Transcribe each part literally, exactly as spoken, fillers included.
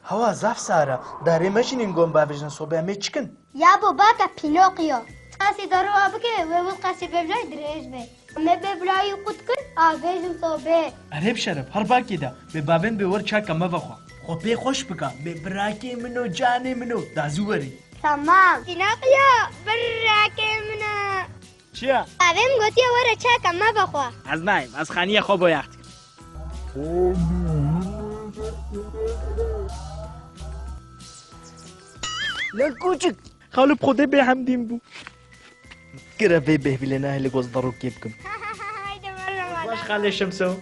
Hewa zaf sar e. Darê meşînin gon bavêjin sobê em ê çikin. Ya bo baka Pinokyo. Qasî derû a bike, wê wil qasî bevlay dirêj be. Me bevlayî qut kir, a bêjin sobê. Erê bi şeref, her bakê de, bê bavên bê wer çaka me vexwe. Xwe pê xweş bika, bê birakê min o, canê min o, da zû werî. Tamam. Pinokyo, birakê min o. Çi ye? Bavê min gotiye were çaka me vexwe. Ez nayêm, ez xaniyê xwe boyax dikim. Lan kûçik! Xalo bi Xwedê bêhemdîn bû. Kire vê bêhvilê nahêle goz derûkê bikim. Haydi merhaba. Baş xalê Şemso.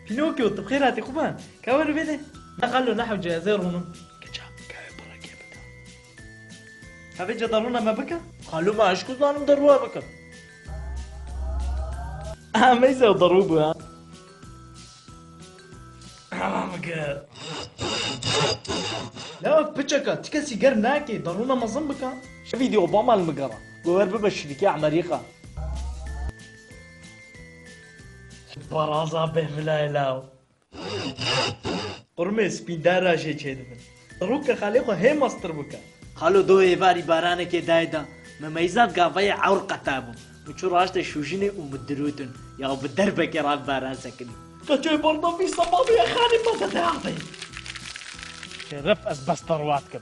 Pinokyo, tu bi xêr hatî xuban. Ka were vê de. Ne xalo, ne hewce, ez ê rûnim. Kiça, ka wê birekê bike. Ka vê ca derûna me bike. Xalo, me ez ku zanim derû we bikim. Aha, meyze derû bû ha. Ama bike. La piçeka, ti kesî ger nake, derûna mezin bike. Şevî dî Obama li min gera. Gower bibe şirîkê Emerîka. Baraza bêhvilayê law. Qurmê spîndara jê çêdibin. Rûke xalê xwe hê mestir bike. Xalo do êvarî baranekê dayê da. Me meyzat gavayê ewr qeta bû. Min çû raştê şûjinê û min dirûtin. Ya bi derbekê re baran sekinî. Keçê berdevî sebabê xanî me de derdê. Şeref ez bes derwa dikim.